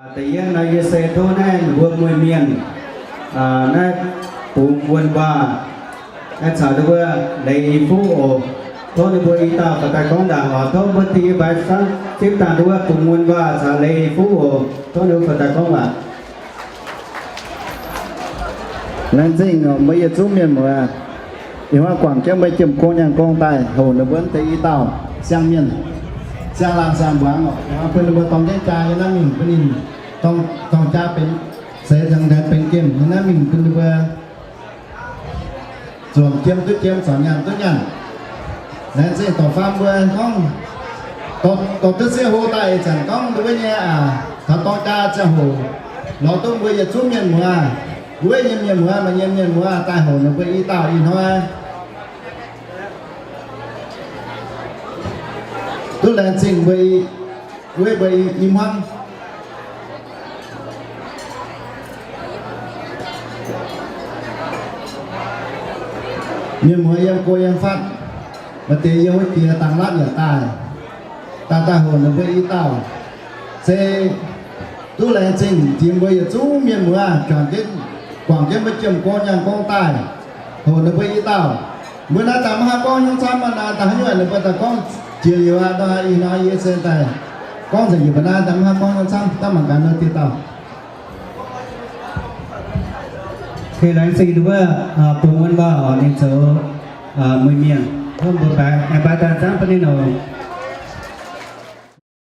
Da'yietv nor yie se tov naaiv ninh mbuo mueiz mienh naaiv bungx wuonh waac naaiv caux ninh mbuo leiz i fuqv oc. Tov ninh mbuo i dauh faaux daaih gorngv ndaangc oc. Tov mbuo dingh yie mbaix zipv dangh ninh mbuo bungx wuonh waac caux leiz i fuqv oc. Tov ninh mbuo faaux daaih gorngv waac. Laengz zingh mbuo yietc zungv mienh muoz, ih hnoi guangc jienv mbuo jiem-gong nyaanh gong daaih hoc ninh mbuo deix i dauh siang-mienh, siang-laangh siang-mbuangz oc. Bun ninh mbuo dorng jienv jaa yiem naaiv mingh bun ninh dorng jaa benx seix nzaangc nzaengc benx gemh yiem naaiv mingh bun ninh mbuo zuonc jiem duqv jiem, zuonc nyaanh duqv nyaanh. Laengz zingh dorc faam mbuo gorngv, dorh duqv sieqv hlo daaih ih zanc gorngv ninh mbuo nyei aac, taux dorng jaa ziangh hoc lorz duqv mbuo yietc zungv mienh muoz, wuov nyei mienh muoz, maaih nyei mienh muoz daaih hoc ninh mbuo i dauh ih hnoi duqv laengz zingh mbuo, wuov mbuo i hmuangv. Mienh muoz yiem go yiem fatv, maaih deix yiem wuov jiex dangh latv yaac daaih, daaih daaih hoc ninh mbuo i dauh. Se duqv laengz zingh jiex mbuo yietc zungv mienh muoz juangc jienv, guangc jienv mbuo jiem-gong nyaanh gong daaih hoc ninh mbuo i dauh. Mbuo naaiv daaih maiv haih gorngv hnyouv camv aqv, naaiv daaih haaix nyungc ninh mbuo daaih gorngv jiex liuz aqv. Ih hnoi yie se daaih gorngv nzengc yie mbuo naaiv daaih maiv haih gorngv hnyouv camv, daaih mangc gaax nor dieh dauh. Laengz zingh ninh mbuo bungx wuonh waac oc, ninh zoux mueiz mienh, tov mbuo aengx baaix daaih zaangv bun ninh oc.